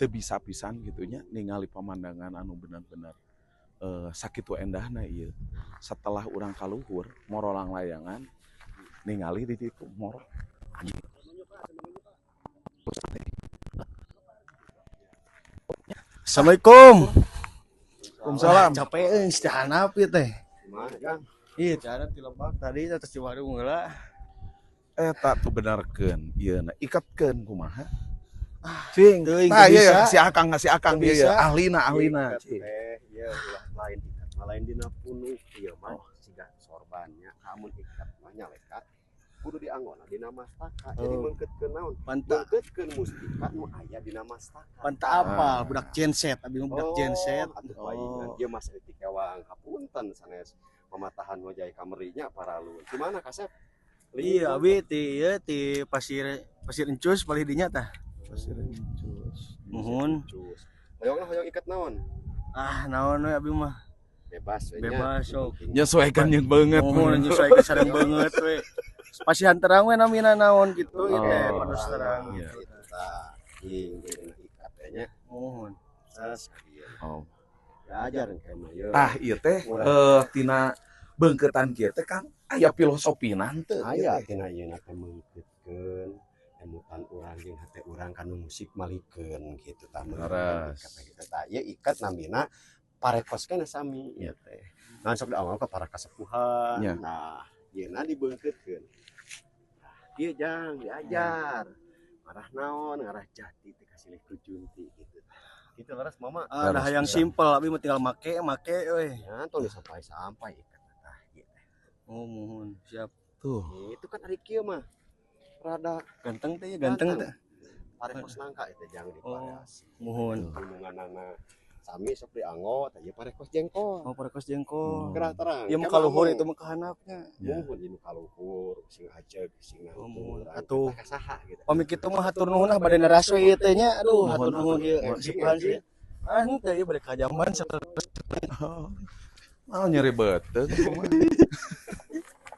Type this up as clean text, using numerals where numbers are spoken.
Teu bisa pisan gitu nya ningali pemandangan anu benar-benar sakitu endahna ieu. Setelah urang kaluhur moro langlayangan ningali di ditu moro. Anjing. Assalamualaikum. Waalaikumsalam. Capek euy, ti handap ieu teh. Gimana, Kang? Iya, ti handap ti lebak tadi atas di warung heula. Eta tuh benarkeun ieu na ikatkeun kumaha? Cing, Teuing tah teu ieu bisa. Si akang Teu ieu bisa. Ahlina ahlina. Ikat teh, ieu ulah lain ikat mah lain dina punuk ieu mah siga sorbannya amun ikat mah nyaleka kudu dianggona dina mastaka, jadi Oh. meungkeutkeun naon? Panta Meungkeutkeun mustika nu aya dina mastaka. Panta apal budak genset, abi mah budak genset. Atuh paingan ieu mah saeutik ewang, hapunten sanes mamatahan ngojay kamerinya paralun. Gimana, Kasep? Iya, abi ti ieu ti Pasir Pasir Encus palih dinya tah. Pasir Encus. Muhun. Cus. Hoyong hoyong ikat naon? Ah, naon we abi mah. Bebas we nya. Bebas sok. Nyesuaikan jeung banget. Muhun nyesuaikan sareng banget we. Pasihan terang we namina naon gitu ieu teh Oh. pados terang. Iya. Gitu tah. Ing dina ikat teh nya. Muhun. Sas ieu. Oh. Diajar engke mah ieu. Tah ieu teh tina beungkeutan kieu teh, Kang, aya filosofina teu? Aya tina ieu teh meungkeutkeun emutan urang jeung hate urang kanu musik malikeun gitu tah, meungkeutkeun Leres. ikat teh gitu tah. Ieu ikat namina parekos keneh sami ieu teh. Nah, sok diawal ke para kasepuhan. Nah, ieuna dibeungkeutkeun. Nah, ieu jang diajar. Ngarah naon? Ngarah jati teh kasilih ku junti gitu. Gitu leres, Mama. Ah, dah Leres yang pisan. simpel abi mah tinggal make make we. Ya, tong sampai-sampai ikat tah ieu teh. Oh, muhun, siap. Tuh. Itu kan ari kieu mah rada Ganteng teh ya, ganteng teh. Parekos nangka itu jangan divariasi. Muhun. Gununganana sami sok dianggo teh ieu parekos jengkol. Oh, parekos jengkol. Gerah terang. Ieu mah kaluhur itu mah kahandapnya. Ya. Muhun ieu kaluhur sing ajeg sing Oh, muhun. nangtur. Atuh. Ka saha gitu. Pami kitu mah hatur nuhun ah, bade naras we ieu teh nya. Aduh, Muhun. hatur nuhun ieu. Muhun. Sipuhan sih. Ah, henteu ieu bade kajaman. Oh. Mau nyeri beuteung kumaha.